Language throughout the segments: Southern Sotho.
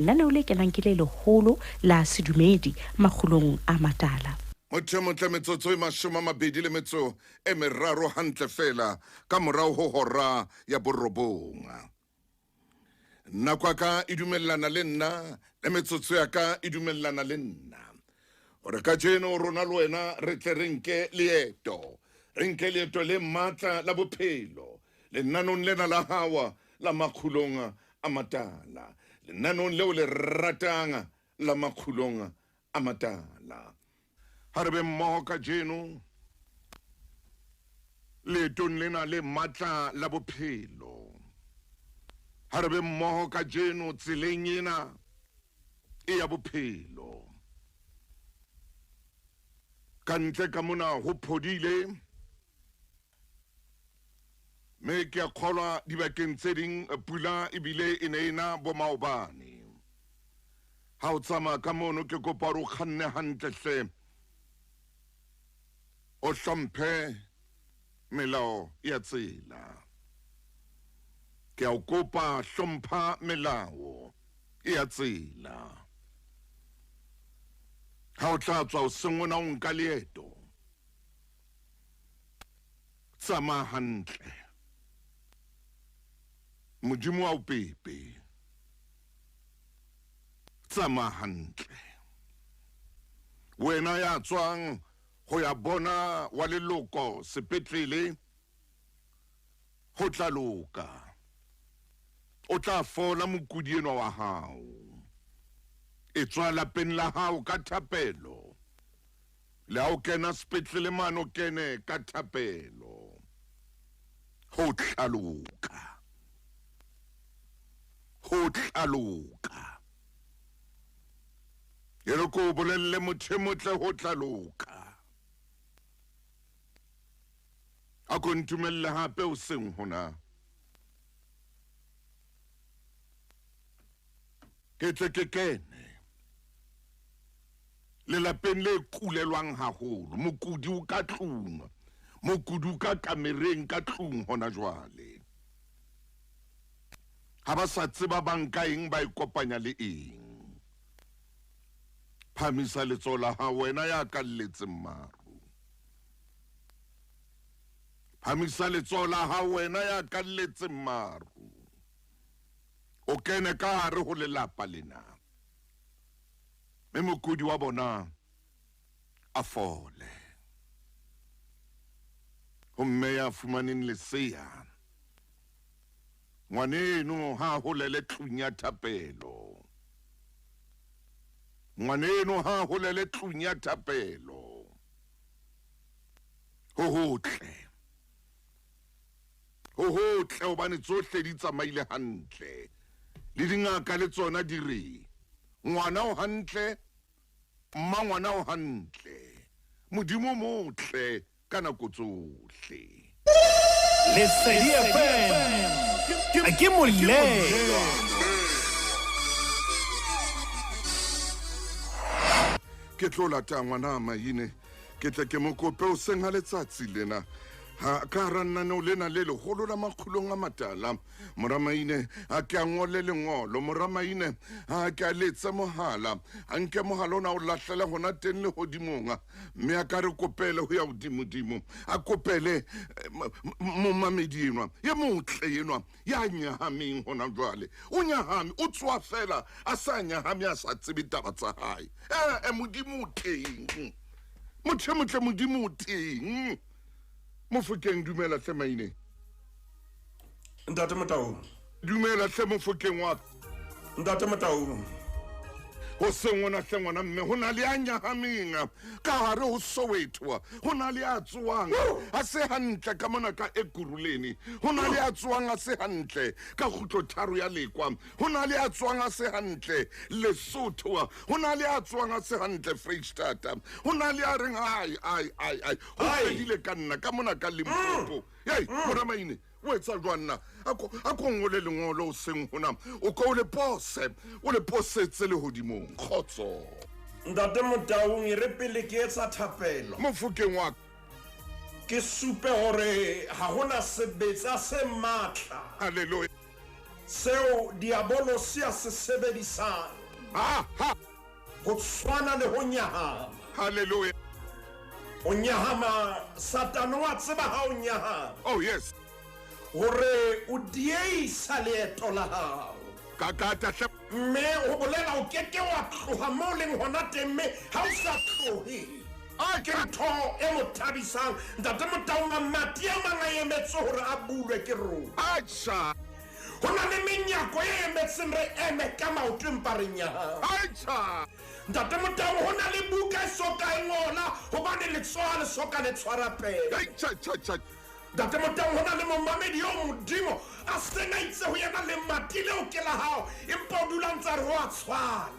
Lenaneo le kenang ke le leholo la sedumedi makgulong a matala. Motho e motle metsotso e 23 hantle feela ka morao ho hora ya borobong. Nako ya ka e dumellana le nna le metsotso ya ka e dumellana le nna gore kajeno rona le wena re tle re nke leeto, re nke leeto le matla la bophelo lenanong lena la hawa la makgulong a matala, lenanong leo le ratang la makgulong a matala. Ha re be mmoho kajeno leetong lena le matla la bophelo. Ha re be mmoho kajeno tseleng ena e ya bophelo. Ka ntle ka mona ho phodile, mme ke a kgolwa dibakeng tse ding pula ebile e ne e na bo maobane. Ha o tsamaya ka mono ke kopa hore o kganne hantle hle, o hlomphe melao ya tsela. Ke a o kopa, hlompha melao ya tsela. Ha o tla tswa hoseng ona o nka leeto, tsamaya hantle. Modimo a o pepe. Tsamaya hantle. Wena ya tswang ho ya bona wa leloko sepetlele, ho tla loka. O tla fola mokudi enwa wa hao. Etswa lapeng la hao ka thapelo. Le ha o kena sepetlele mane o kene ka thapelo. Ho tla loka. Ho tla loka. E re ko o bolelle motho e motle ho tla loka. A ko ntumelle hape o seng hona. Ke tle ke kene lelapeng le kulelwang haholo. Mokudi o ka tlung, mokudi o ka kamereng ka tlung hona jwale. Ha ba sa tseba ba nka eng ba e kopanya le eng. Phamisa letsoho la hao wena ya kalletseng maru. Phamisa letsoho la hao wena ya kalletseng maru. O kene ka hare ho lelapa lena. Mme mokudi wa bona a fole. Ho mme ya fumaneng lesea, ngwaneno ha a holele tlung ya thapelo. Ngwaneno ha a holele tlung ya thapelo. Ho hotle. Ho hotle hobane tsohle di tsamaile hantle. Le dingaka le tsona di re, ngwana o hantle, mma ngwana o hantle. Modimo o motle ka nako tsohle. Lesedi FM ke molelwa. Ke tlo lata ngwana Maine, ke tle ke mo kope hoseng ha letsatsi lena. Ha ka hara lenaneo lena le leholo la makgulong a matala, mora Maine a ke a ngole lengolo, mora Maine a ke a letse mohala, a nke mohala ona o lahlele hona teng lehodimong, mme a ka re kopele ho ya hodimodimo, a kopele momamedi enwa ye motle enwa ya nyahameng hona jwale. O nyahame, o tswa fela a sa nyahame, a sa tsebe taba tsa hae. Modimo o teng, motho e motle, Modimo o teng. Mofokeng, dumela hle Maine. Ntate Motaung. Dumela hle Mofokeng wa ka. Ntate Motaung. Ho seng ona hle ngwana mme, ho na le a nyahameng ka hare ho Soweto, ho na le a tsoang a se hantle ka mona ka Ekurhuleni, ho na le a tsoang a se hantle ka kgutlo tharo ya Lekwa, ho na le a tsoang a se hantle Lesotho, ho na le a tsoang a se hantle Freistata, ho na le a reng ai ai ai ai ho fedile ka nna ka mona ka Limpopo. Ei, mora Maine, o etsa jwang na? A ko ngole lengolo o seng hona, o ko o le pose, o le posetse lehodimong. Kgotso. Ntate Motaung, e re pele ke etsa thapelo. Mofokeng wa ka. Ke supe hore ha hona sebetsa se matla. Hallelujah. Seo diabolosi a se sebedisang. Ha ha. Ho tshwana le ho nyahama. Hallelujah. O nyahama, Satane wa tseba ha o nyahama. Oh yes. Hore o dieisa leeto la hao. Ka ka hle. Mme ho bolela o ke ke wa tloha moo leng hona teng, mme ha o sa tlohe. Ke ntho e mo thabisang. Ntate Motaung, a mati a mang a emetse hore a bulwe ke rona. Acha. Ho na le menyako e emetseng re eme ka maoto empa re nyahama. Acha. Ntate Motaung, ho na le buka e soka e ngola hobane letsoho le soka le tshwara pele. Acha cha cha. Ntate Motaung, ho na le momamedi yo Modimo a seng a itse ho yena le mati leo ke la hao, empa o dula ntse a re ho a tshwana.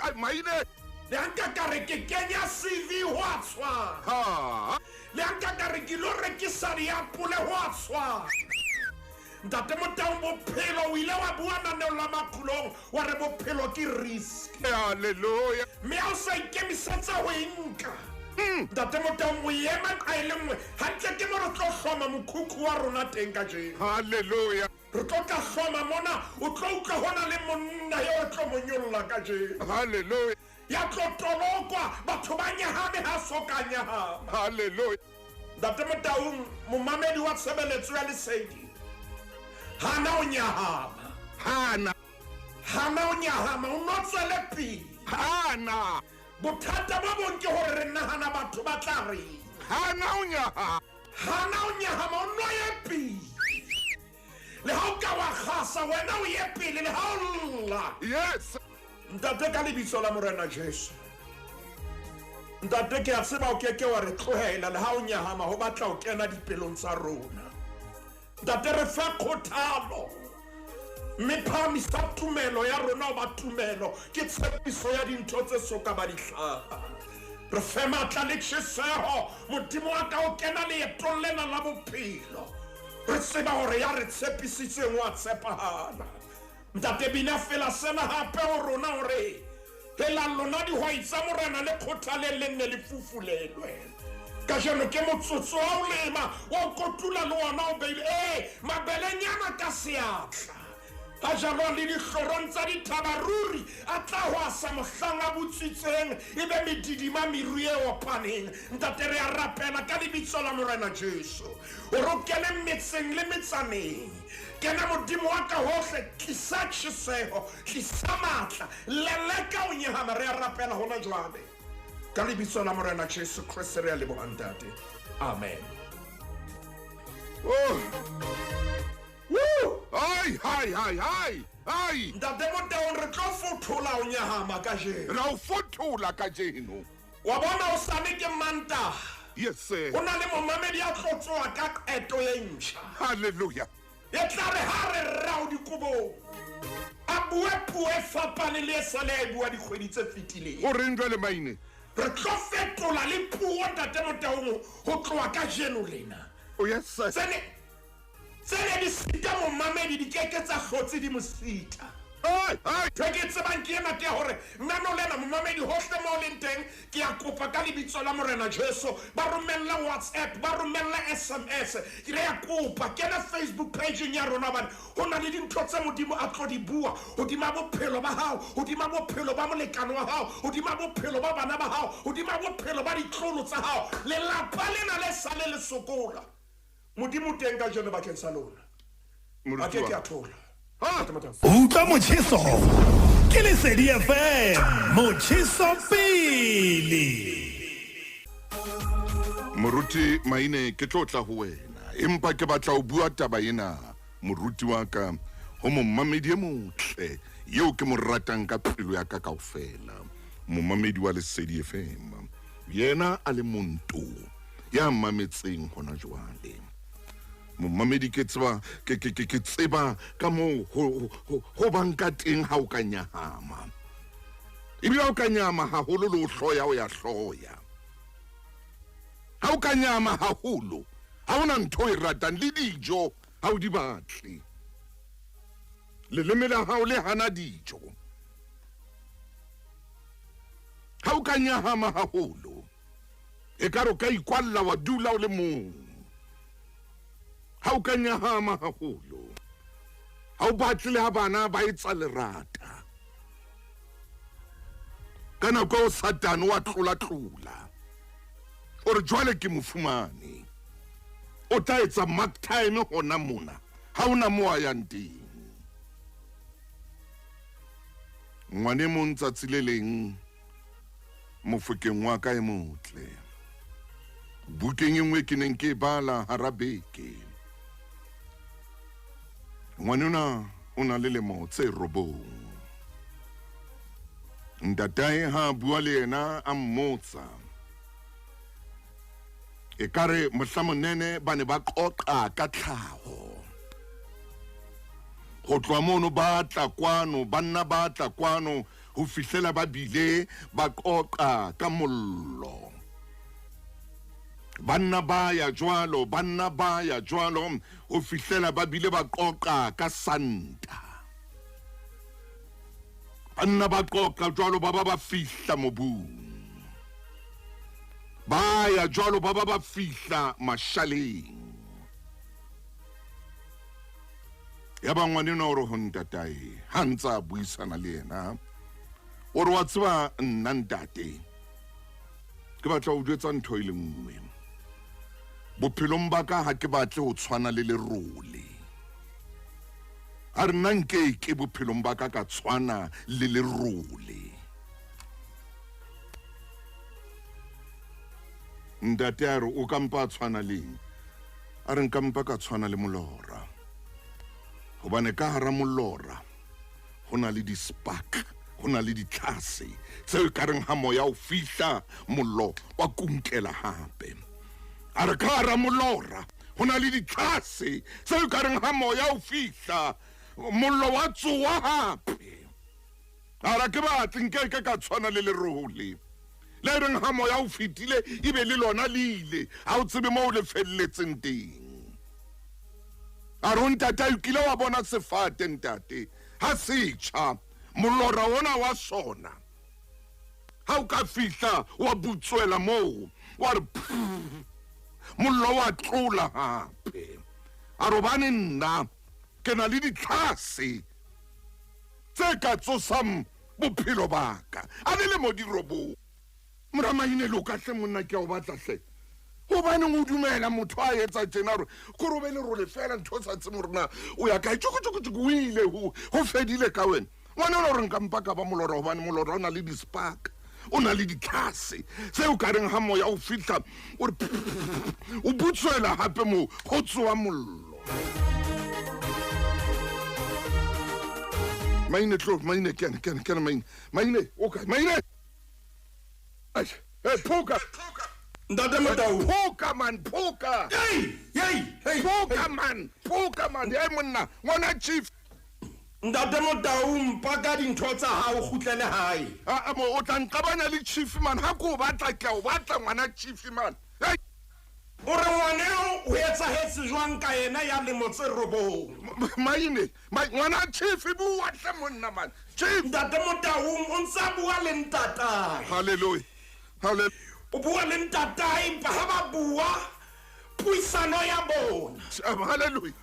Ai maine. Le ha nka ka re ke kenya CV ho a tshwana. Ha. Le ha nka ka re ke lo rekisa diapole ho a tshwana. Ntate Motaung, bophelo o ile wa bua naneong la Makhulong wa re bophelo ke risk. Hallelujah. Mme ha o sa ikemisetsa ho e nka. Ntate Motaung, o ema nqa e le nngwe hantle ke mo re tlo hloma mokhukhu wa rona teng kajeno. Hallelujah. Re tlo tla hloma mona, o tlo utlwa hona le monna eo re tlo mo nyolla kajeno. Hallelujah. Ya tlo tolokwa, batho ba nyahame ha so ka nyahama. Hallelujah. Ntate Motaung, momamedi wa tshebeletso ya Lesedi, hana o nyahama. Hana. Hana o nyahama, o no tswele pele. Hana. Bothata ba bong ke hore re nahana batho ba tla reng. Hana o nyahama. Hana o nyahama, o no ye pele. Le ha o ka wa kgasa, wena o ye pele, le ha o lla. Yes. Ntate, ka lebitso la Morena Jesu. Ntate, ke a tseba o ke ke wa re tlohela, le ha o nyahama ho batla ho kena dipelong tsa rona. Ntate, re fe kgothalo, mme phahamisa tumelo ya rona hoba tumelo ke tshepiso ya dintho tse soka ba di hlaha. Re fe matla le tjheseho, Modimo wa ka o kena leetong lena la bophelo. Re tseba hore ya re tshepisitseng wa tshepahala. Ntate, bina fela sena hape ho rona hore hela lona dihwai tsa Morena le kgothaleng le nne le fufulelwe. Kajeno ke motsotso wa ho lema, wa ho kotula le ona o beile mabelenyana ka seatla. A jalwa le dihlorong tsa dithaba ruri, a tla ho asa mohlang a butswitseng, e be medidima meru e opaneng. Ntate, re a rapela ka lebitso la Morena Jesu hore o kene metseng le metsaneng. Kena Modimo wa ka hohle, tlisa tjheseho, tlisa matla, leleka o nyahama. Re a rapela hona jwale ka lebitso la Morena Jesu Kreste, re a leboha Ntate. Amen. Oh. Woo! Ai hai hai hai hai. Ntate Motaung, re tlo fothola o nyahama kajeno. Ra o fothola kajeno. Wa bona o sane ke Mantaha. Yes sir. Ho na le momamedi ya tlo tsoha ka qeto e ntjha. Hallelujah. E tla re ha re rao dikobong, a bue puo e fapaneng le e sale a e bua dikgwedi tse fetileng. O reng jwale maine? Re tlo fetola le puo Ntate Motaung ho tloha kajeno lena. Oh yes sir. Tsene di sita momamedi, di keke tsa hlotse di mo sita. Ai ai. Ntho e ke tsebang ke ena, ke ya hore nna no lena momamedi hohle mo leng teng, ke a kopa ka lebitso la Morena Jesu, ba romella WhatsApp, ba romella SMS, ke re ya kopa kena Facebook page-eng ya rona, hobane ho na le dintho tse Modimo a tlo di bua hodima bophelo ba hao, hodima bophelo ba molekane wa hao, hodima bophelo ba bana ba hao, hodima bophelo ba ditlolo tsa hao. Lelapa lena le sale le sokola. Modimo teng kajeno bakeng sa lona. A ke ke a thola. Utlwa motjheso ke Lesedi FM, motjheso pele. Moruti Maine, ke tlo tla ho wena, empa ke batla ho bua taba ena, moruti wa ka, ho momamedi e motle eo ke mo ratang ka pelo ya ka kaofela, momamedi wa Lesedi FM, yena a le monto ya mametseng hona jwale. Momamedi, ke tseba ke ke ke tseba ka moo ho bang ka teng ha o ka nyahama. Ebile ha o ka nyahama haholo le ho hloya o ya hloya. Ha o ka nyahama haholo, ha hona ntho e ratang, le dijo ha o di batle. Leleme la hao le hana dijo. Ha o ka nyahama haholo, ekare o ka ikwalla wa dula o le mong. Ha o ka nyahama haholo, Ha o batle le ha bana ba etsa lerata. Ka nako eo Satane wa tlola-tlola. O re jwale ke mo fumane. O tla etsa mark time hona mona. Ha hona moo a yang teng. Ngwane mong tsatsi le leng mofokeng wa ka e motle. Bukeng e nngwe ke neng ke e bala hara beke. Ngwanona o na le lemo tse 9. Ntatae ha bua le yena a mmotsa. Ekare mohla monene ba ne ba qoqa ka tlhaho. Ho tloha mono ba tla kwano, banna ba tla kwano ho fihlela ba bile ba qoqa ka mollo. Banna ba ya jwalo, banna ba ya jwalo ho fihlela ba bile ba qoqa ka santa. Banna ba qoqa jwalo ba ba ba fihla mobung. Ba ya jwalo ba ba ba fihla mashaleng. Ya ba ngwanenwa o re ho ntatae ha ntse a buisana le yena, o re wa tseba nna ntate, ke batla ho jwetsa ntho e le nngwe. Bophelong ba ka ha ke batle ho tshwana le lerole. A re nna nkeke bophelong ba ka ka tshwana le lerole. Ntate a re o ka mpa tshwana le eng? A re nka mpa ka tshwana le molora. Hobane ka hara molora ho na le di-spark, ho na le ditlhase tseo ekareng ha moya o fihla mollo wa kunkela hape. A re ka hara molora ho na le ditlhase tseo ekareng ha moya o fihla mollo wa tsoha hape. A re ke batle nkeke ka tshwana le lerole. Le reng ha moya o fetile ebe le lona le ile, ha o tsebe moo le felletseng teng. A re ntate o kile wa bona sefate ntate ha se tjha molora ona wa sona. Ha o ka fihla wa butswela moo wa re mollo wa tlola hape. A re hobane nna ke na le ditlhase tse ka tsosang bophelo ba ka. A le lemo di robong. Mora Maine le o ka hle monna ke a o batla hle. Hobaneng o dumela motho a etsa tjena hore ko robe lerole fela ntho o sa tsebe hore na o ya kae. Tjoko, tjoko, tjoko, o ile ho fedile ka wena. Ngwana o re nka mpa ka ba molora hobane molora o na le di-spark, o na le ditlhase tseo ka reng ha moya o fihla o re o butswela hape moo ho tsoha mollo. Maine tlo, Maine kena, kena, kena Maine. Maine, o kae? Maine! Ai, hey, phoka. Ntate Motau. Phoka man, phoka. Hey, hey, hey. Phoka man, phoka man. Hey monna, ngwana chief. Ntate Motau mpaka dintho tsa hao kgutlele hae. A mo o tla nqabana le chief man, ha ko batla ke o batla ngwana chief man. Hey. O re ngwaneo o etsahetse jwang ka yena ya lemo tse 9? Maine, ngwana chief bua hle monna man. Chief. Ntate Motau o ntsa bua le ntatae. Hallelujah. Hallelujah. O bua le ntatae empa ha ba bua puisano ya bona. Hallelujah.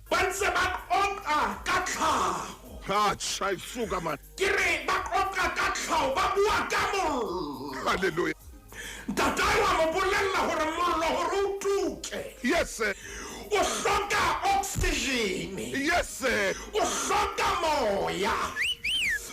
Ba ntse ba qoqa ka tlhaho. Ha tjha suka man. Ke re ba qoqa ka tlhaho, ba bua ka mollo. Hallelujah. Ntatae wa mo bolella hore mollo hore o tuke. Yes sir. O hloka oxygen. Yes sir. O hloka moya.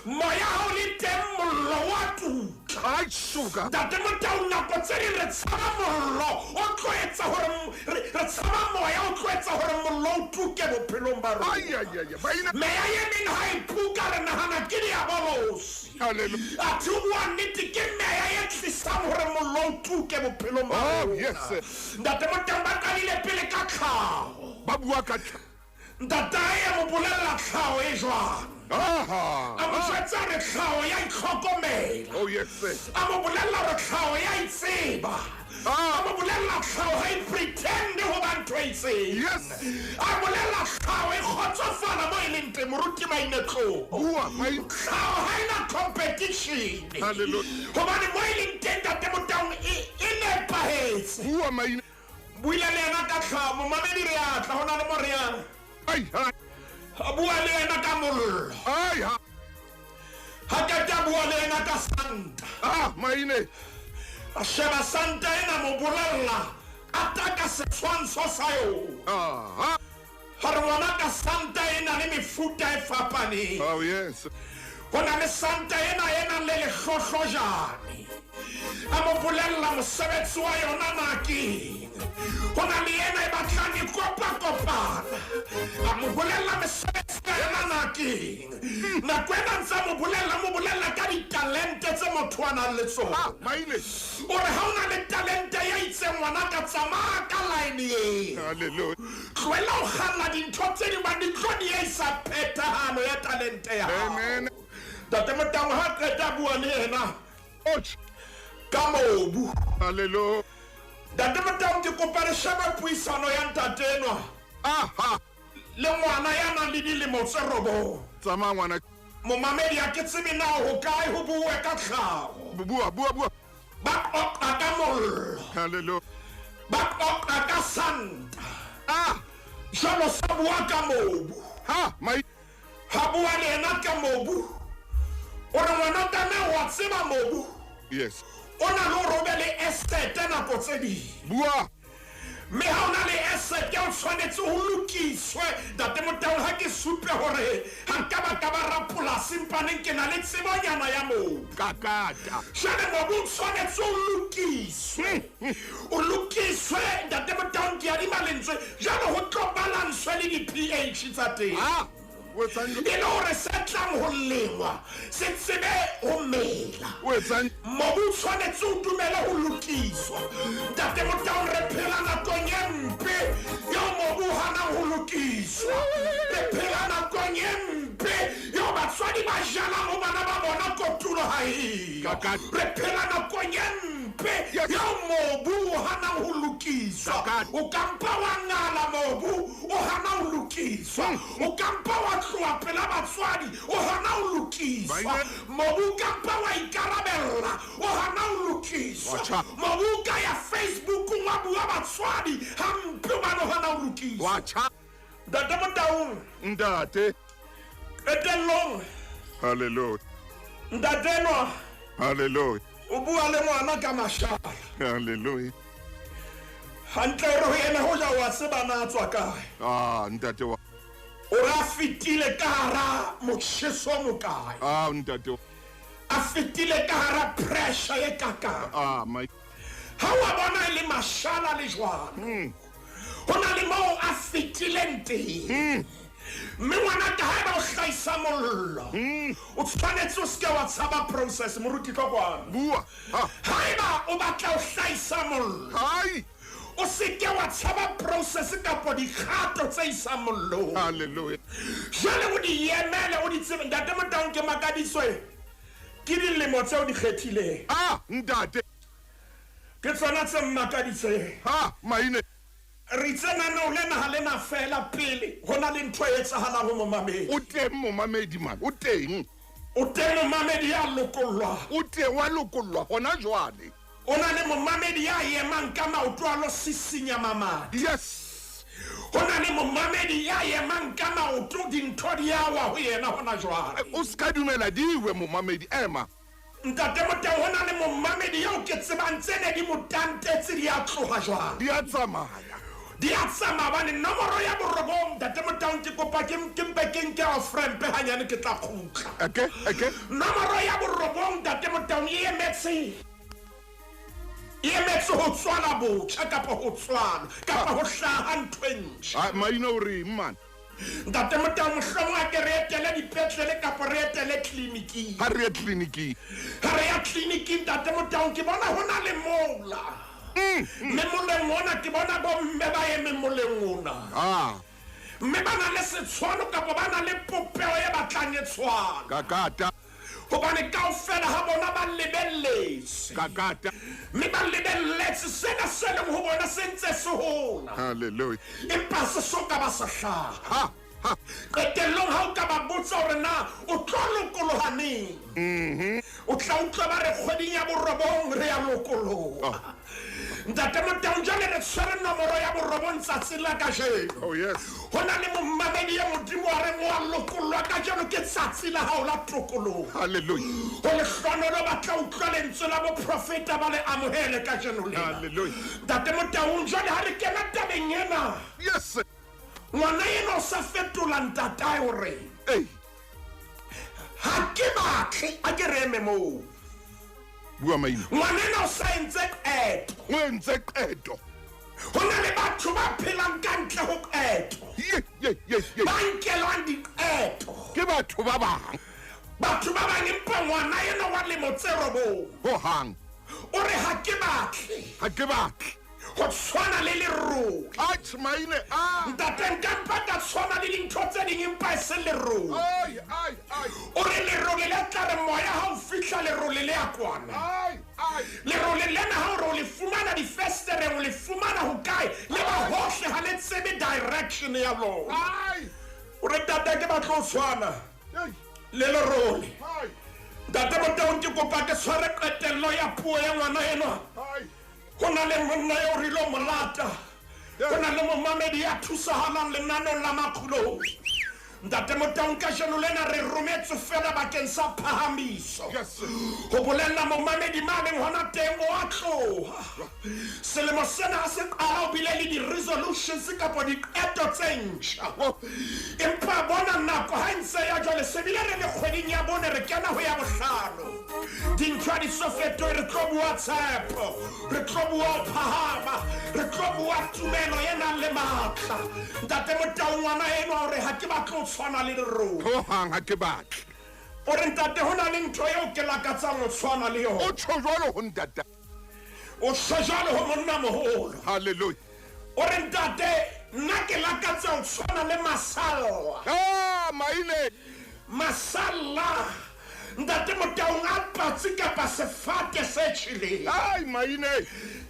Moya ha o le teng mollo wa tuka. Ai suka. Ntate Motau nako tse ding re tshaba mollo o tlo etsa hore re tshaba moya o tlo etsa hore mollo o tuke bophelong ba rona. Ai ai ai. Baina meya e meng ha e phuka re nahana ke diabolosi. Hallelujah. Athe ho bua nnete ke meya e tlisang hore mollo o tuke bophelong ba Oh rona. yes sir. Ntate Motau ba qadile pele ka tlhaho. Ba bua ka tlhaho. Ntatae a mo bolella tlhaho e jwang. Aha. A mo jwetsa hore tlhaho ya itlhokomela. Oh yes sir. A mo bolella hore tlhaho ya itseba. A mo bolella tlhaho ha e pretend ho ba ntho e itseng. Yes. A bolella tlhaho e kgotsofala mo e leng teng, moruti Maine tlo. Bua, Maine. Tlhaho ha ena competition. Hallelujah. Hobane mo e leng teng Ntate Motau e nepahetse. Bua Maine. Buile le yena ka tlhaho, momamedi re a tla, ho na le mo re yang. Ai, ai. A bua le yena ka mollo. Ai ha. Ha qeta a bua le yena ka santa. Ah, maine. A sheba santa ena mo bolella a taka setshwantsho sa yona. Ah. Ha re ngwana ka santa e na le mefuta e fapaneng. Oh yes. Ho na le santa ena e nang le lehlohlojane. A mo bolella mosebetsi wa yona na keng. Ho na le ena e batlang e kopakopana. A mo bolella mesebetsi ya yona na keng. Nako ena ntse a mo bolella ka ditalente tse motho a nang le tsona. Ah, maine. O re ha o na le talente ya itseng ngwana ka tsamaya ka line eo. Hallelujah. Tlohela ho kgalla dintho tse ding hobane di tlo diehisa phethahalo ya talente ya hao. Amen. Ntate Motaung ha qeta bua le yena Och. ka mobu. Hallelujah. Ntate Motaung ke kopa re shebe puisano ya ntate enwa Aha. le ngwana ya nang le dilemo tse 9. Tsamaya ngwana. Momamedi ha ke tsebe na ho kae ho bue ka tlhaho. Bua bua bua. Ba qoqa ka mollo. Hallelujah. Ba qoqa ka santa. Ah. Jwalo sa bua ka mobu. Ha, mai. Ha bua le yena ka mobu. O re ngwana ka na wa tseba mobu. Yes. O na le hore o be le esete nako tse ding. Bua. Mme ha o na le esete o tshwanetse ho lokiswe. Ntate Motaung ha ke supe hore ha nka ba ka ba rapolasi mpaneng ke na le tsebonyana ya mobu. Kakata. Jwale mobu o tshwanetse o lokiswe. O lokiswe Ntate Motaung ke adima lentswe. Jwale ho tlo balanswe le di-pH tsa teng. Ah. O etsang? E le hore se tlang ho lengwa se tsebe ho mela. O etsang? Mobu o tshwanetse o dumele ho lokiswa. Ntate Motaung re phela nakong e mpe eo mobu o hanang ho lokiswa. Re phela nakong e mpe eo batswadi ba jalang ho bana ba bona kotulo ha eyo. Kakata. Re phela nakong e mpe Yes. eo mobu o hanang ho lokiswa. Kakata. O ka mpa wa ngala mobu o hana ho lokiswa. O ka mpa wa tloha pela batswadi o hana ho lokiswa. Baine. Mobu o ka mpa wa ikarabella o hana ho lokiswa. Watjha. Mobu o ka ya Facebookong wa bua batswadi hampe hobane o hana ho lokiswa. Watjha. Ntate Motaung, Ntate. qetellong Hallelujah. ntate enwa Hallelujah. o bua le ngwana ka mashala. Hallelujah. Hantle o re ho yena hoja wa tseba na a tswa kae. Ah, ntate wa. O re a fetile ka hara motjheso o mokae. Ah, ntate wa. A fetile ka hara pressure e kakang. Ah, my. Ha wa bona e le mashala le jwalo. Ho na le moo a fetileng teng. Mme ngwana ka haeba o hlahisa mollo, o tshwanetse o seke wa tshaba process. Moruti tlo kwano. Bua. Ha. Haeba o batla ho hlahisa mollo, Hai. o seke wa tshaba process kapo dikgato tse isang mollong. Hallelujah. Jwale o di emele, o di tsebe. Ntate Motaung ke makaditswe ke dilemo tseo di kgethileng. Ah, ntate. Ke tsona tse mmakaditseng. Ha, maine. Re itse naneo lena ha lena fela pele ho na le ntho e etsahalang ho momamedi. O teng momamedi man, o teng. O teng momamedi ya lokollwang. O teng wa lokollwa hona jwale. O na le momamedi ya emang ka maoto a lo sisinya mamadi. Yes. Ho na le momamedi ya emang ka maoto dintho di a wa ho yena hona jwale. O ska dumela diwe momamedi ema. Ntate Motaung ho na le momamedi eo ke tsebang tse ne di mo tantetse di a tloha jwale. Di a tsamaya. Di a tsamaya hobane nomoro ya 9 Ntate Motaung ke kopa ke mpe ke nke off-ramp hanyane ke tla kgutla. Okay, okay. Nomoro ya 9 Ntate Motaung e emetse. E emetse ho tswala botjha kapa ho tswala kapa ho hlaha ntho e ntjha. Ah, maina o reng man? Ntate Motaung mohlomong a ke re etele dipetlele kapa re etele tleliniking. Ha re ye tleliniking. Ha re ya tleliniking Ntate Motaung ke bona ho na le mola. Mme moleng ona ke bona bomme ba emeng moleng ona. Ah. Mme ba na le setshwano kapa ba na le popeo e batlang e tshwana. Kakata. Hobane kaofela ha bona ba lebelletse. Kakata. Mme ba lebelletse sena se leng ho bona se ntse se hola. Hallelujah. Empa se soka ba se hlaha. Ha. Ha. Qetellong ha o ka ba botsa hore na o tlo lokoloha neng. O tla utlwa ba re kgweding ya 9 re ya lokoloha. Ntate Motaung, jwale re tshwere nomoro ya borobong tsatsing la kajeno. Oh yes. Ho na le momamedi ya Modimo wa reng wa lokollwa kajeno, ke tsatsi la hao la tokoloho. Hallelujah. Ho lehlohonolo ba tla utlwa lentswe la boprofeta ba le amohele kajeno lena. Hallelujah. Ntate Motaung, jwale ha re kena tabeng ena, Yes. ngwana ena o sa fetola ntatae o reng? Hey. Ha ke batle, a ke re eme moo. Bua maina. Ngwana ena o sa entse qeto. O entse qeto. Ho na le batho ba phelang ka ntle ho qeto. Ye ye ye ye. Ba nkelwang diqeto. Ke batho ba bang. Batho ba bang, empa ngwana ena wa lemo tse 9. Ho hang. O re ha ke batle. Ha ke batle. Ho tshwana le lerole. Atjhe maine a. Ntate, nka mpa ka tshwana le dintho tse ding empa e se lerole. Ai ai ai. O re lerole le tla re moya ha o fihla lerole le ya kwana. Ai ai. Lerole lena ha o re o le fumana difestereng, o le fumana ho kae? Le ba hohle ha le tsebe direction ya lona. Ai. O re ntate ke batla ho tshwana Ei. le lerole. Ai. Ntate Motaung, ke kopa ke tshware qetello ya puo ya ngwana enwa. Ai. Ho na le monna eo re ilo mo lata. Ho na le momamedi ya thusahalang lenaneong la Makgulong. Ntate Motaung, kajeno lena re rometswe fela bakeng sa phahamiso. Yes. Ho bolella momamedi ma leng hona teng o a tloha. Selemo sena ha se qala o bile le di-resolutions kapa diqeto tse ntjha. Empa bona nako ha e ntse ya jwale, se bile re le kgweding ya bone, re kena ho ya bohlano. Dintho ha di so fetohe, re tlo bua tshepo, re tlo bua ho phahama, re tlo bua tumelo e nang le matla. Ntate Motaung, ngwana enwa o re ha ke batle ho tshwana le lerole. Ho hang ha ke batle. O re ntate, ho na le ntho eo ke lakatsang ho tshwana le yona. O tjho jwalo ho ntata. O tjho jwalo ho monna moholo. Hallelujah. O re ntate, nna ke lakatsa ho tshwana le masalla. Ah, maine. Masalla. Ntate Motaung, a patsi kapa sefate se tjheleng. Ai, maine.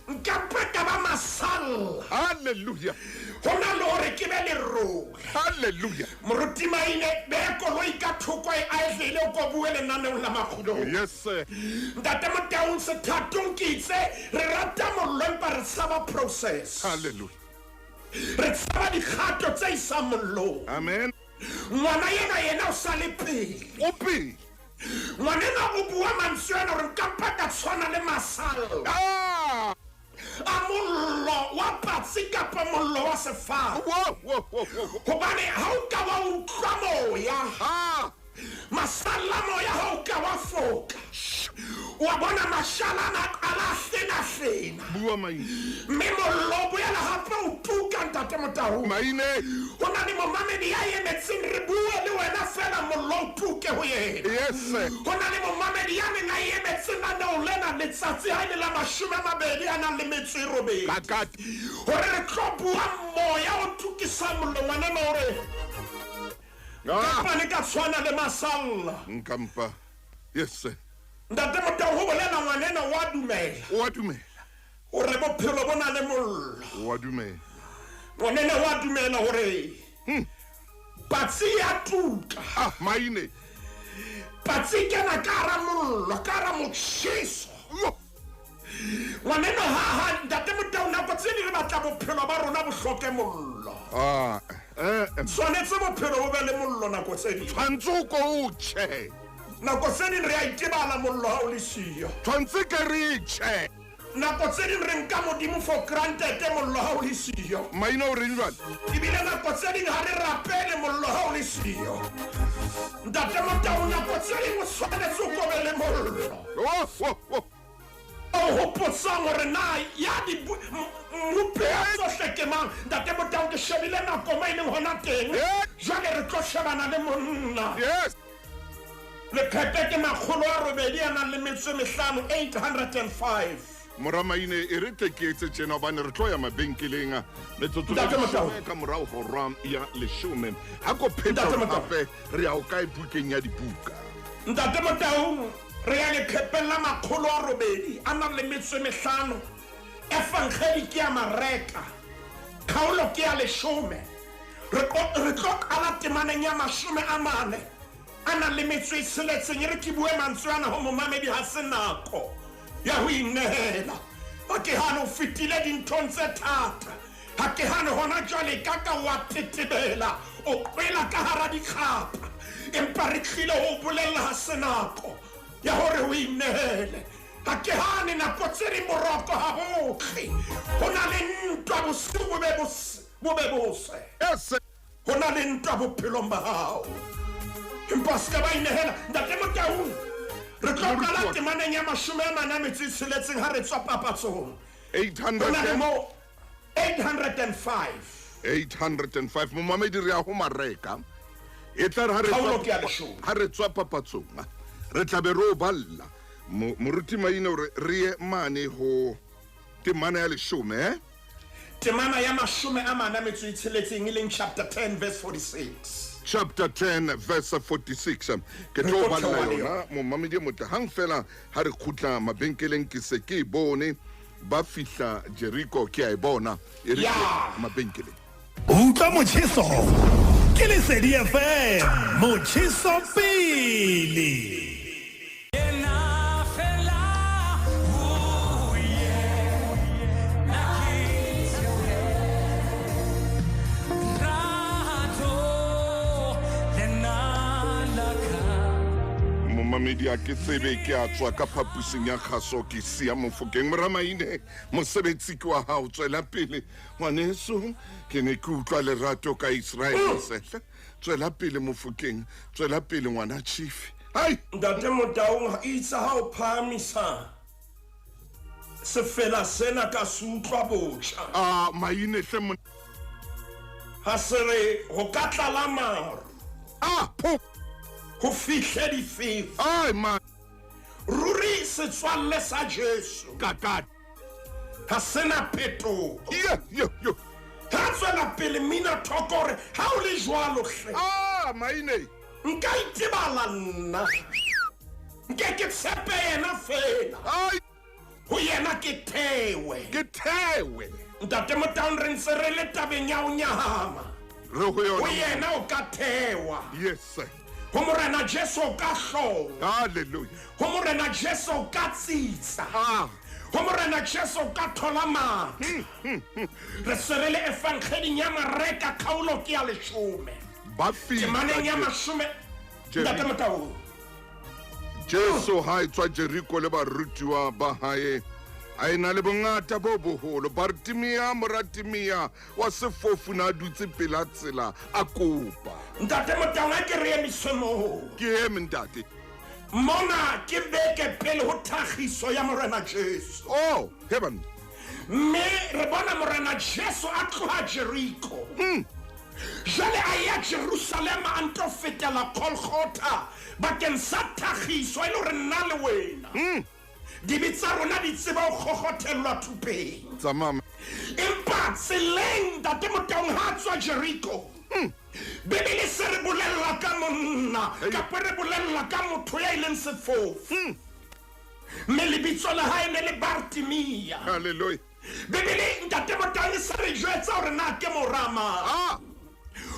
Nka mpa ka ba masalla. Hallelujah. Ho na le hore ke be lerole. Hallelujah. Moruti Maine, beha koloi ka thoko e aetlehile, o ko bue lenaneong la Makgulong. Yes sir. Ntate Motaung, sethatong ke itse re rata mollo empa re tshaba process. Hallelujah. Re tshaba dikgato tse isang mollong. Amen. Ngwana ena yena o sa le pele. O pele. Ngwana ena o bua mantswe ana hore nka mpa ka tshwana le masalla. Ah! A mollo wa patsi kapa mollo wa sefate. Wo wo wo wo. Hobane ha o ka wa utlwa moya. Ah! Masalla moya ha o ka wa foka. Wa bona mashala ana a qala a hlena-hlena. Bua maine. Mme mollo o boela hape o tuka, Ntate Motaung. Maine. Ho na le momamedi ya emetseng re bue le wena fela mollo o tuke ho yena. Yes sir. Ho na le momamedi ya neng a emetse lenaneo lena letsatsi ha e le la 28. Kakati. Hore re tlo bua moya o tukisang mollo, ngwaneno o re Ah. Kapa le ka tshwana le masalla. Nka mpa. Yes sir. Ntate Motaung, ho bolela ngwaneno wa dumela. O a dumela. O re bophelo bo na le mollo. O a dumela. Ngwaneno wa dumela hore patsi ya tuka. Ah, maine. Patsi kena ka hara mollo, ka hara motjheso. Yo. Ngwaneno ha Ntate Motaung, nako tse ding re batla bophelo ba rona bo hloke mollo. Ah, Tshwanetse bophelo bo be le mollo nako tse ding. Tshwanetse o ko o tjhe. Nako tse ding re a itebala mollo ha o le siyo. Tshwanetse ke re tjhe. Nako tse ding re nka Modimo for granted mollo ha o le siyo. Maina o reng jwale? Ebile nako tse ding ha re rapele mollo ha o le siyo. Ntate Motaung, nako tse ding o tshwanetse o ko be le mollo. Oh, oh, oh. O hopotsang hore na ya di mmopi wa tsohle ke mang. Ntate Motaung, ke shebile nako mo e leng hona teng. Yes. Jwale re tlo shebana le monna. Yes. Leqephe ke 805, 805. Mora Maine, e re tle ke etse tjena hobane re tlo ya mabenkeleng metsotso Ntate Motaung. ka morao hora ya 10. Ha ko pheta Ntate Motaung. hape re ya o kae bukeng ya dibuka. Ntate Motaung, re ya leqepheng la 805. Evangeli ke ya Mareka. Kgaolo ke ya 10. Re tlo qala temaneng ya 40 a nang le metso e tsheletseng. E re ke bue mantswe ana ho momamedi, ha se nako ya ho inehela. Ha ke hane o fetile dinthong tse thata, ha ke hane hona jwale ka ka wa tetebela, o qwela ka hara dikgapa, empa re tlile ho bolella ha se nako ya hore o inehele. Ha ke hane nako tse ding boroko ha botle, ho na le ntwa bosiu bo be bose. Yes. Ho na le ntwa bophelong ba hao, empa se ka ba inehela. Ntate Motaung, re tlo qala temaneng ya 46 ha re tswa papatsong. 800 Ho na le mo 805. 805. Momamedi, re ya ho Mareka. E tla re ha re Kgaolo tswa- ke ya leshome. ha re tswa papatsong, re tla be re o balla. Moruti Maine o re re ye mane ho temana ya 10, eh? Temana ya 46, e leng chapter 10 verse 46. Chapter 10 verse 46. Ke Re tlo tlo balla theoha le yona momamedi e motle. Hang fela ha re khutla mabenkeleng, ke se ke e bone ba fihla Jericho, ke a e bona e re Ya. mabenkeleng. Utlwa motjheso ke Lesedi FM, motjheso pele. Momamedi, a ke tsebe ke a tswa ka phapusing ya kgaso, ke siya Mofokeng. Moramaine, mosebetsi ke wa hao, tswela pele ngwaneso. Ke ne ke utlwa lerato ka Israel sehle. Tswela pele Mofokeng, tswela pele ngwana chief. Hai Ntate Motaung, itse ha o phahamisa sefela sena ka se utlwa botjha. A Maine hle mon Ha se re ho ka tlala maru, a pho ho fihle difefo. Ai ma Ruri setswalle sa Jesu ka ha sena phetoho. Ye yo yo. Ha tswela pele mmina thoko hore ha o le jwalo hle, A Maine. nka itebala nna, nke ke tshepe yena fela, Ai ho yena ke thewe. ke thewe. Ntate Motaung, re ntse re le tabeng ya ho nyahama. Re ho Ho yona. yena o ka thewa, Yes sir. ho Morena Jesu o ka hlola, Hallelujah. ho Morena Jesu o ka tsitsa, Ah ho Morena Jesu o ka thola matla. Re se re le evangeleng ya Mareka, kgaolo ke ya 10, ba fihla temaneng ya 10. Jeriko. Ntate Motaung, Jesu ha e tswa Jericho le barutiwa ba hae, a ena le bongata bo boholo. Bartimea moratimea wa sefofu na a dutse pela tsela a kopa. Ntate Motaung, a ke re emise moo. Ke eme ntate. Mona ke beke pele ho thagiso ya Morena Jesu, Oh heaven. mme re bona Morena Jesu a tloha Jericho, jwale a ya Jerusalema, a nto fetela Golgotha bakeng sa thagiso, e le hore nna le wena dibe tsa rona di tseba ho kgokgothellwa thupeng. Tsamama. Empa tseleng, Ntate Motaung, ha a tswa Jericho, Bibele se re bolella ka monna, kapa re bolella ka motho ya ileng sefofu, mme lebitso la hae ne le Bartimea. Hallelujah. Bibele, Ntate Motaung, se re jwetsa hore na ke morama, Ah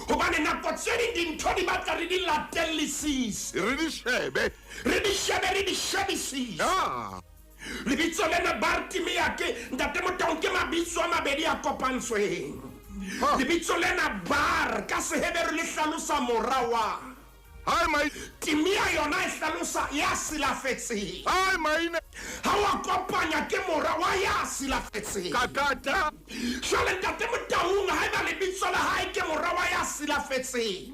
hobane nako tse ding dintho di batla re di latellisise, re di shebe, re di shebe, re di shebisise. Ah Lebitso lena Bartimea ke, Ntate Motaung, ke mabitso a mabedi a kopantsweng. Ha. Lebitso lena Bar ka Seheberu le hlalosa mora wa Hai mai Timea, yona e hlalosa ya silafetseng. Hai Maine. Ha wa kopanya ke mora wa ya silafetseng. Kakata. Jwale Ntate Motaung, haeba lebitso la hae ke mora wa ya silafetseng,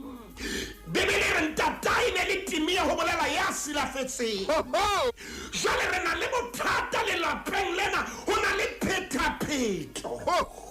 Bibele e re ntatae ne le Timea, ho bolela ya silafetseng. Ho ho. Jwale re na le bothata lelapeng lena, ho na le phetapheto. Ho.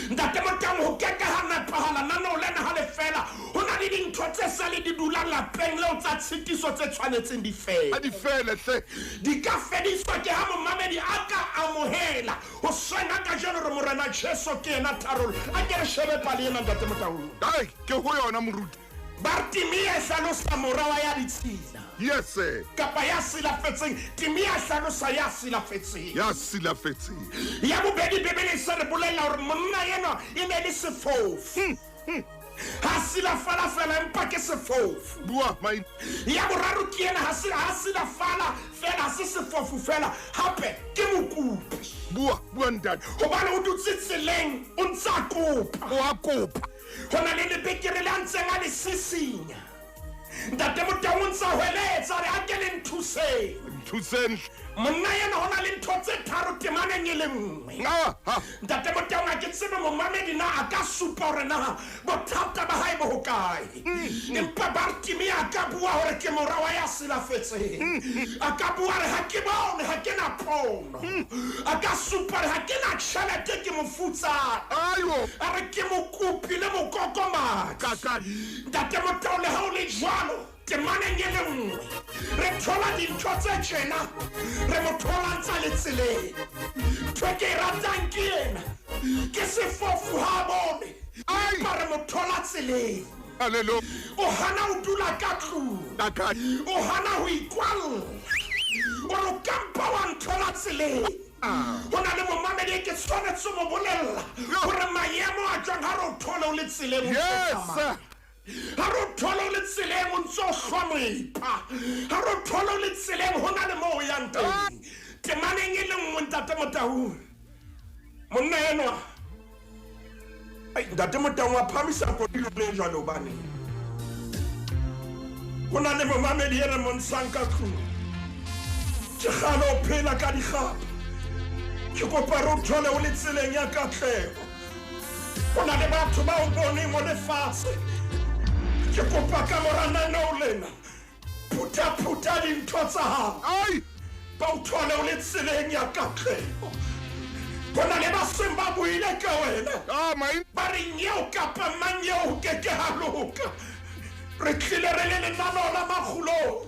Ntate Motaung, ho keke ha nepahala naneo lena ha le fela. Ho na le dintho tse sa le di dula lapeng leo tsa tshitiso tse tshwanetseng di fele. A di fele hle. Di ka fediswa ke ha momamedi a ka amohela ho swenga kajeno re Morena Jesu ke yena tharollo. A ke re shebe pale ena, Ntate Motaung. Ai ke ho yona moruti. Bartimea e hlalosa mora wa ya ditshila, Yes sir. kapa ya silafetseng. Timea e hlalosa ya silafetseng. Ya silafetseng. Ya bobedi, Bibele e se re bolella hore monna enwa e ne le sefofu, ha silafala fela empa ke sefofu. Bua Maine. Ya boraro ke ena, ha silafala fela, ha se sefofu fela, hape ke mokopi. Bua, bua ntate. Hobane o dutse tseleng, o ntse a kopa. O a kopa. Ho na le lebekere le a ntseng a le sisinya. Ntate Motaung o ntse a hweletsa a re a ke le nthuseng. Nthuseng. Monna ena ho na le ntho tse tharo temaneng e le nngwe. Ah, ha. Ntate Motaung a ke tsebe momamedi na a ka supa hore na bothata ba hae bo hokae. Empa Bartimi a ka bua hore ke mora wa ya silafetseng. A ka bua re ha ke bone, ha ke na pono. A ka supa re ha ke na tjhelete, ke mofutsana. Ayo. A re ke mokopi le mokokomadi. Kaka. Ntate Motaung le ha o le jwalo, temaneng e le nngwe re thola dintho tse tjena, re mo thola ntsa le tseleng. Ntho e ke e ratang ke ena, ke sefofu ha a bone, Ai. empa re mo thola tseleng. Hallelujah. O hana ho dula ka tlung, Kaka. o hana ho ikwalla, o re o ka mpa wa nthola tseleng. Ho na le momamedi e ke tshwanetse ho mo bolella hore maemo a jwang ha re o thole o le tseleng o ntso Yes. tsamaya. Ha re o thole o le tseleng o ntso hlwa moepa. Ha re o thole o le tseleng ho na le moo o yang teng. Temaneng e le nngwe ntate Motaung. Monna enwa. Ai, ntate Motaung wa phamisa kodilo le jwalo hobane. Ho na le momamedi e re montshang ka tlung. Ke kgale o phela ka dikgapa. Ke kopa re o thole o le tseleng ya katleho. Ho na le batho ba o boneng o le fatshe. Ke kopa ka mora lenaneo lena, phutha-phutha dintho tsa hao. Ai. Ba o thole o le tseleng ya katleho. Ho na le ba seng ba buile ka wena. Ah, mai. Ba re nyeo kapa mang eo ho keke ha loka. Re tlile re le lenaneo la makgulong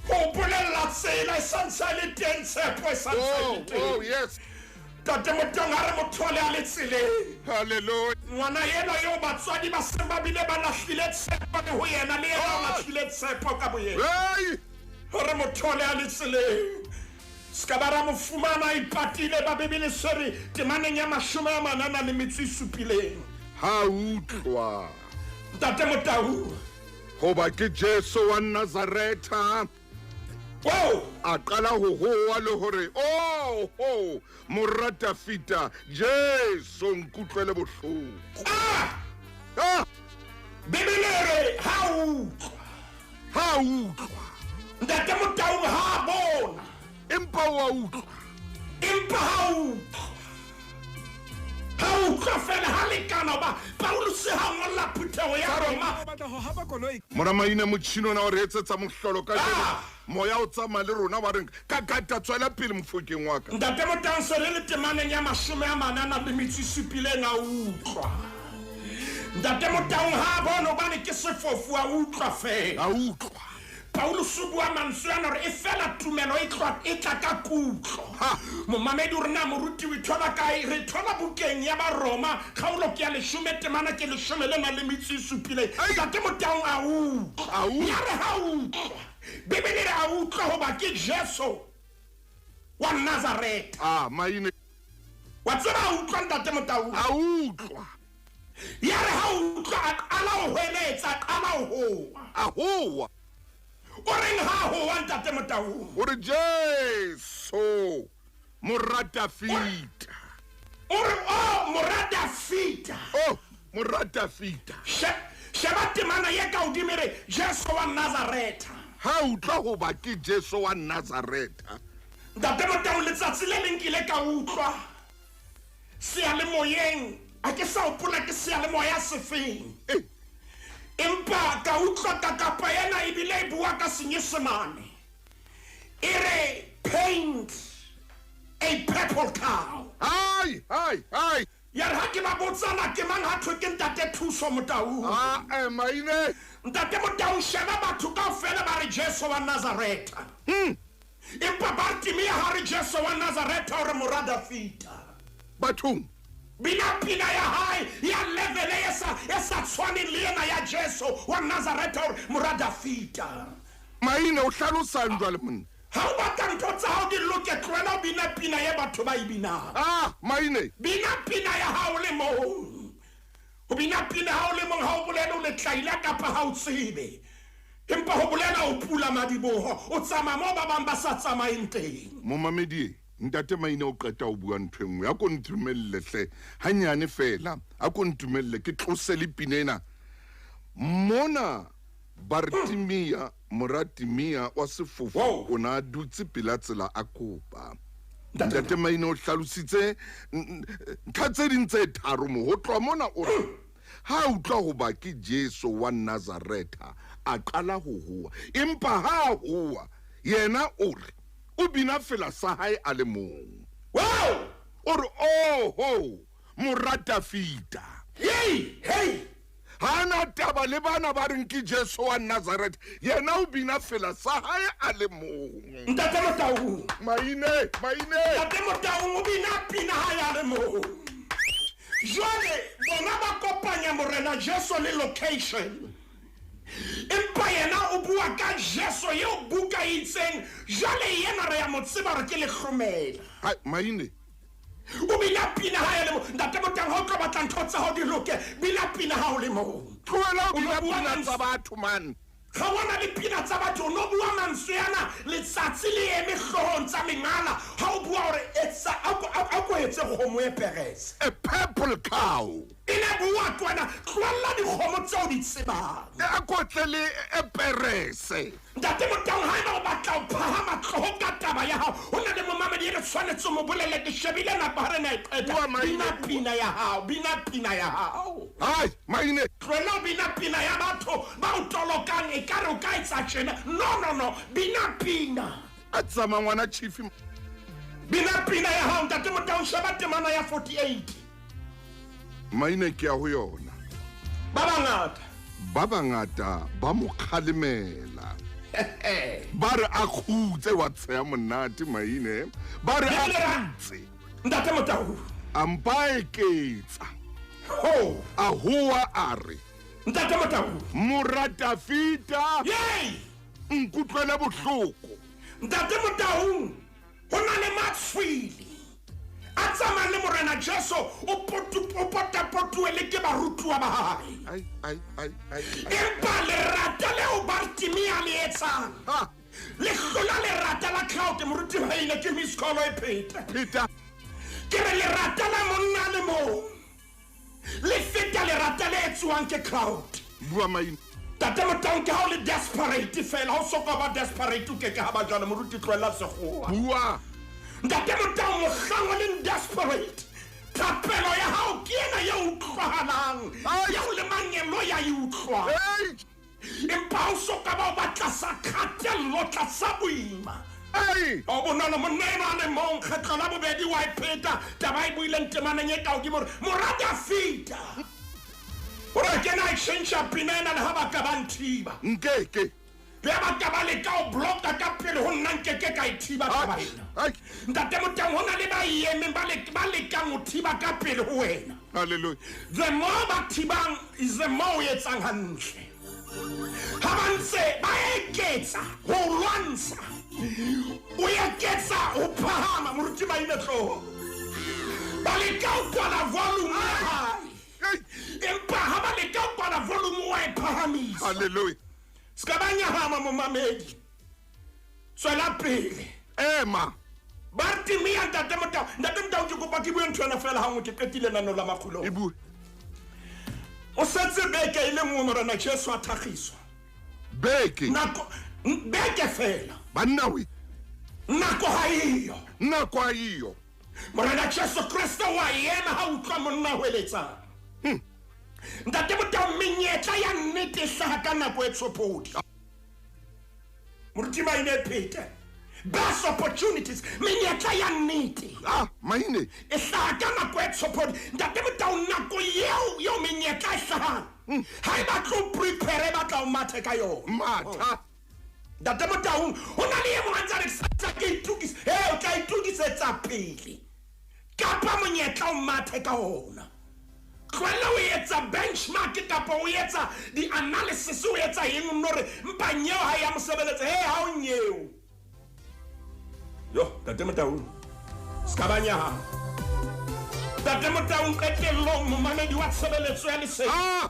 ho bolella tsela e santse e le teng, tshepo e santse e Oh, le teng. oh, yes. Ntate Motaung ha re mo thole a le tseleng. Hallelujah. Ngwana ena eo batswadi ba seng ba bile ba lahlile tshepo le ho yena, le yena o lahlile tshepo ka boyena. Hey. Hore mo thole a le tseleng. Se ka ba ra mo fumana a ipatile, ba Bibele se re temaneng ya 47. Ha utlwa. Ntate Motaung. Hoba ke Jesu wa Nazaretha. Wow. A qala ho hoa le hore, oh, ho, mora Dafita, Jesu nkutlwele bohloko. Ah! Ah! Bibele e re ha utlwa. Ha utlwa. Ntate Motaung ha bona. Empa wa utlwa. Empa ha utlwa. Ha utlwa fela ha lekana hoba Paulus ha ngolla phutheho ya Roma. Mora Maine motjhini ona o re etsetsa mohlolo ka jeno. Ah! Moya o tsamaya le rona wa reng ka kata tswela pele mofokeng wa ka. Ntate Motaung se re le temaneng ya 47 a utlwa. Ntate Motaung ha bona hobane ke sefofu a utlwa fela. A utlwa. Paulus o bua mantswe ana hore e fela tumelo e tla ka kutlo. Ha. Momamedi o re na moruti o thola kae? Re thola bukeng ya Baroma, kgaolo ke ya 10, temana ke 17. Ai. Ntate Motaung a utlwa. A utlwa. Ya re ha utlwa. Bibele re a utlwa hoba ke Jesu wa Nazaretha. Ah, Maine. Wa tseba a utlwa ntate Motaung? A utlwa. Ya re ha utlwa a qala ho hweletsa, a qala ho hoa. A hoa. O reng ha hoa ntate Motaung? O re Jesu mora Dafita. O re oh mora Dafita. Oh, mora Dafita. Sheba temana ye ka hodimo e re Jesu wa Nazaretha. Ha utlwa hoba ke Jesu wa Nazaretha. Ntate Motaung letsatsi le leng ke ile ka utlwa seyalemoyeng, ha ke sa hopola ke seyalemoya sefeng. Empa ka utlwa kakapa ena ebile e bua ka Senyesemane. E re paint a purple cow. Ai, ai, ai. Ya re ha ke ba botsana ke mang ha thwe ke Ntate Thuso Motaung. Ah, Maine. Ntate Motaung sheba batho kaofela ba re Jesu wa Nazaretha. Empa Bartimea ha re Jesu wa Nazaretha o re mora Dafita. Bathong. Bina pina ya hae ya level e sa tshwaneng le ena ya Jesu wa Nazaretha o re mora Dafita. Maine o hlalosang jwale monna? Ha o batla ntho tsa hao di loke, tlohela ho bina pina ye batho ba e binang. Ah, Maine. Bina pina ya hao le mong. Ho bina pina ha o le mong ha o bolele o letlaila kapa ha o tsebe. Empa ho bolela o pula madiboho, o tsamaya moo ba bang ba sa tsamayeng teng. Momamedi, Ntate Maine o qeta ho bua ntho e nngwe. A ko ntumelle hle. Hanyane fela. A ko ntumelle ke tlose le pina ena. Mona Bartimia, mora Timia wa sefofu, o na a dutse pela tsela a kopa. Ntate Maine o hlalositse ntlha tse ding tse tharo mo. Ho tloha mona o re, ha a utlwa hoba ke Jesu wa Nazaretha, a qala ho howa. Empa ha a howa, yena o re, o bina fela sa hae a le mong. Wow! O re, oho, mora Dafida. Yei, hei! Ha na taba le bana ba reng ke Jesu wa Nazareth, yena o bina fela sa hae a le mong. Ntate Motaung. Maine, Maine. Ntate Motaung o bina pina hae a le mong. Jwale bona ba kopanya Morena Jesu le location. Empa yena o bua ka Jesu eo buka e itseng, jwale yena re ya mo tseba hore ke lehlomela. Hai, Maine. O bina pina ha e le mong. Ntate Motaung, ha o tlo batla ntho tsa hao di loke, bina pina ha o le mong. Tlohela ho O no bina bua pina mantswe tsa batho, man. Ga bona le pina tsa batho, o no bua mantswe ana letsatsi le eme hloohong tsa mengala. Ha o bua hore etsa, a ko etse kgomo e perese. A purple cow. E ne bua kwana, tlohella dikgomo tseo di tsebang. A ko tle le e perese. Ntate Motaung, haeba o batla ho phahama hlooho ka taba ya hao, ho na le momamedi e re tshwanetse ho mo bolelle, ke shebile nako ha re na e qeta. Bua, Maine, Bina bua. pina ya hao, bina pina ya hao. Hai, Maine. Tlohella ho bina pina ya batho ba o tolokang, ekare o ka etsa tjena. No, no, no, bina pina. A tsamaya ngwana chief. Bina pina ya hao, Ntate Motaung, sheba temana ya 48. Maine ke ya ho yona. Ba bangata. Ba bangata ba mo kgalemela. Ba re a khutse wa tsheya monate Maine. Ba re a Bibele ra- khutse. Ntate Motaung. A mpa eketsa. Ho. A hoa a re. Ntate Motaung. Mora Dafida. Yei! Nkutlwele bohloko. Ntate Motaung, ho na le matshwele a tsamaya le Morena Jesu, o potapotuwe le ke barutuwa ba hae. Ai, ai, ai, ai, ai. Empa lerata leo Bartimea le etsang, Ha. le hlola lerata la crowd. Moruti wa ile ke miss call e pheta. Pheta. Ke re lerata la monna le mong le feta lerata le etsuwang ke crowd. Bua Maine. Ntate Motaung, ke ha o le desperate fela, ha o soka ba desperate o ke ke ha ba jwalo, moruti tlohella sekgowa. Bua. Ntate Motaung, mohlang o leng desperate, thapelo ya hao ke ena e utlwahalang, Ai. eo le mangelo ya e utlwang. Ei. Empa ha o soka ba o ba tlasa kgatello, tlasa boima. Ei. O bonolo monna enwa a le mong, kgetlo la bobedi wa e pheta, taba e buileng temaneng e ka hodimo hore mora Dafida. Hore ke na e tjhentjha pina ena le ha ba ka ba nthiba. Nkeke. Le ha ba ka ba leka ho block-a ka pele ho nna, nkeke ka e thiba taba Ai, ena. ai. Ntate Motaung, ho na le ba emeng, ba lekang ho thiba ka pele ho wena. Hallelujah. The more ba thibang is the more o etsang hantle. Ha ba ntse ba eketsa ho lwantsha, o eketsa ho phahama. Moruti Maine, tloho. Ba leka ho kwala volume ya hae. Ei. Empa ha ba leka ho kwala volume, wa e phahamisa. Hallelujah. Se ka ba nyahama, momamedi. Tswela pele. Ema. Bartimea, Ntate Motaung. Ntate Motaung, ke kopa ke bue ntho ena fela ha nngwe, ke qetile lenaneo la makgulong. E bue. O setse beke e le nngwe Morena Jesu a thakgiswa. Beke. Nako, beke fela. Banna we. Nako ha eyo. Nako ha eyo. Morena Jesu Kreste wa ema ha utlwa monna ho eletsang. Ntate Motaung, menyetla ya nnete e hlaha ka nako e tshopodi. Moruti Maine e phete. Best opportunities, menyetla ya nnete. Ah, Maine. E hlaha ka nako e tshopodi. Ntate Motaung, nako eo menyetla e hlahang, ha e batle o prepare, e batla o mathe ka yona. Matha. Ntate Motaung, ho na le e mong a ntse a re, Sa ke itokise. He, o tla itokisetsa pele. Kapa monyetla o mathe ka ona. Tlohella o etsa benchmark kapa o etsa di-analysis, o etsa eng, o nno re, mpa nyeo ha ya mosebeletsa. He, ha o nyeo. Yo, Ntate Motaung, se ka ba nyahama. Ntate Motaung, qetellong momamedi wa tshebeletso ya lesedi. Ah!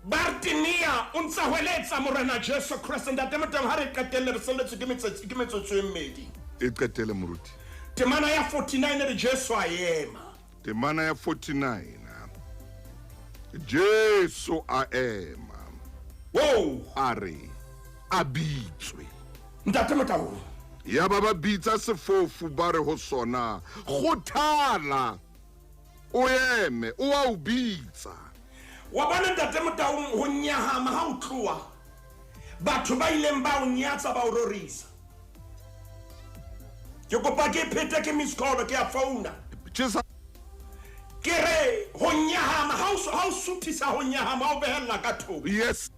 Bartimea o ntsa hweletsa Morena Jesu Kreste. Ntate Motaung, ha re qetelle, re salletswe ke metsotso e mmedi. E qetele, moruti. Temana ya 49 re Jesu a ema. Temana ya 49. Jesu a ema. Wow, a re a bitswe. Ntate Motau. Ya ba ba bitsa sefofu ba re ho sona, kgothala, o eme, o a o bitsa. Wa bona Ntate Motau, ho nyahama ha o tloha. Batho ba ileng ba o nyatsa ba o rorisa. Ke kopa ke phete ke miss call ke a founa. Ke re ho nyahama ha o suthisa ho nyahama o behella ka thoko. Yes.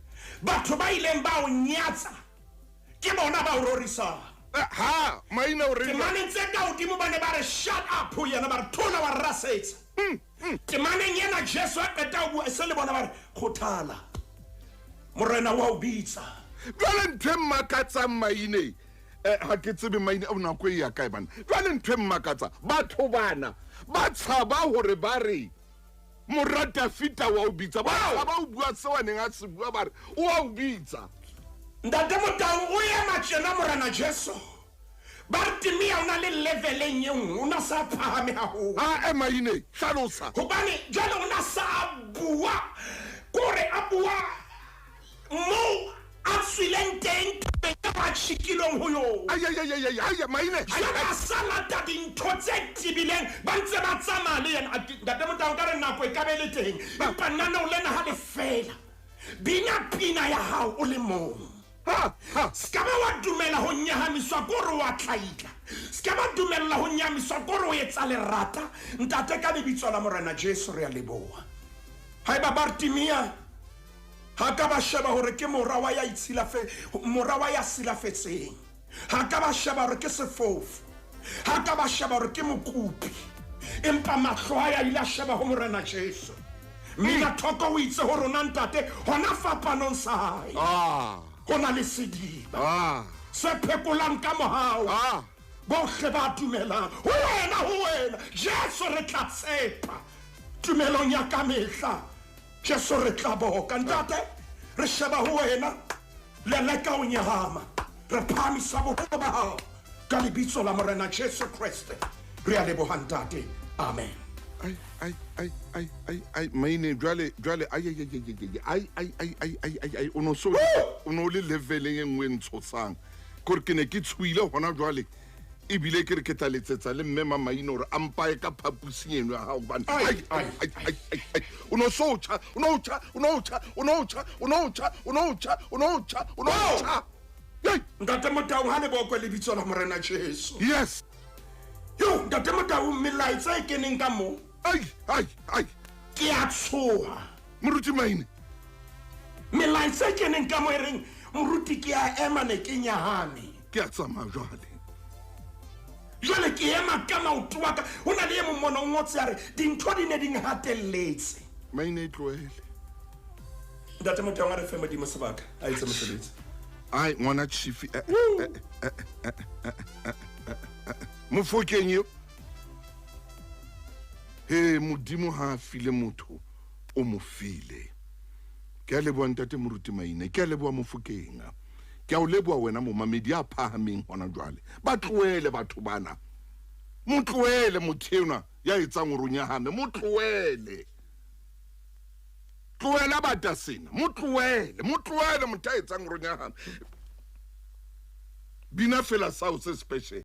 Batho ba ileng ba o nyatsa ke bona ba o rorisang. Ha maina o re temaneng tse ka hodimo ba ne ba re shut up ho yena, ba re thola wa rasetsa. Temaneng ena Jesu a qeta ho bua se le bona ba re kgothala, Morena wa o bitsa. Jwale ntho e mmakatsang maine, ha ke tsebe maine o nako e ya kae bana. Jwale ntho e mmakatsa, batho bana ba tshaba hore ba re mora Dafita wa o bitsa. Ba tshaba ho bua seo a neng a se bua, ba re o a o bitsa. Ntate Motau o ema tjena Morena Jesu. Bartimea o na le leveleng e nngwe, o na sa phahame haholo. Ha ema ine, hlalosa. Hobane jwale o na sa bua, kore a bua moo a tswileng teng thabeng a tjhikilweng ho yona. Ai, ai, ai, ai, ai, maine. Jwale a sa lata dintho tse tebileng, ba ntse ba tsamaya le yena. Ntate Motau, ka re nako e ka be le teng, empa naneo lena ha le fela. Bina pina ya hao o le mong. Ha, ha. Ska ba wa dumela ho nyahamiswa kore wa tlaitla. Ska ba dumella ho nyahamiswa kore o etsa lerata. Ntate, ka lebitso la Morena Jesu re a leboha. Haeba Bartimea ha ka ba sheba hore ke mora wa ya itshilafe, mora wa ya silafetseng. Ha ka ba sheba hore ke sefofu. Ha ka ba sheba hore ke mokopi. Empa mahlo a ya ile a sheba ho Morena Jesu. Mina thoko o itse ho rona ntate hona fapanong sa hae. Ah. Hona le sediba. Ah. Se phekolang ka mohau. Ah. Bohle ba dumelang. Ho wena, ho wena. Jesu re tla tshepa. Tumelong ya kamehla. Jesu re tla boka. Ntate, re sheba ho wena. Leleka o nyahama. Re phahamisa boholo ba hao. Ka lebitso la Morena Jesu Kreste. Re a leboha ntate. Amen. Ai, ai, ai, ai, ai, ai, maine, jwale, jwale, ai, ai, ai, ai, ai, ai, ai, ai, ai, ai, o no so, o no le leveleng e nngwe e ntshosang. Kore ke ne ke tshohile hona jwale, ebile ke re ke tla letsetsa le mme Mamaine hore a mpaye ka phapusing eno ya hao hobane, Ai, ai, ai, ai, ai, ai, ai, o no so tjha, o no tjha, o no tjha, o no tjha, o no tjha, o no tjha, o no tjha, o no tjha. Yei! Ntate Motau, ha le bokwe lebitso la Morena Jesu. Yes. Yo, Ntate Motau, melaetsa e keneng ka moo. Ai, ai, ai. Ke a tshoha. Moruti Maine. Melaetsa e keneng ka moo e reng, moruti ke a ema ne ke nyahame. Ke a tsamaya jwale. Jwale ke ema ka maoto a ka. Ho na le e mong mona o ngotse a re, dintho di ne di nhatelletse. Maine e tlohele. Ntate Motau, a re fe Modimo sebaka, a etse mosebetsi. Ai, ngwana chief, Mofokeng eo. He, Modimo ha a file motho, o mo file. Ke a leboha Ntate Moruti Maine, ke a leboha Mofokeng. Ke a o leboha wena momamedi ya phahameng hona jwale. Ba tlohele batho bana. Mo tlohele motho enwa ya etsang hore o nyahame, mo tlohele. Tlohela bata sena, mo tlohele, mo tlohele motho ya etsang hore o nyahame. Bina fela sa o se special.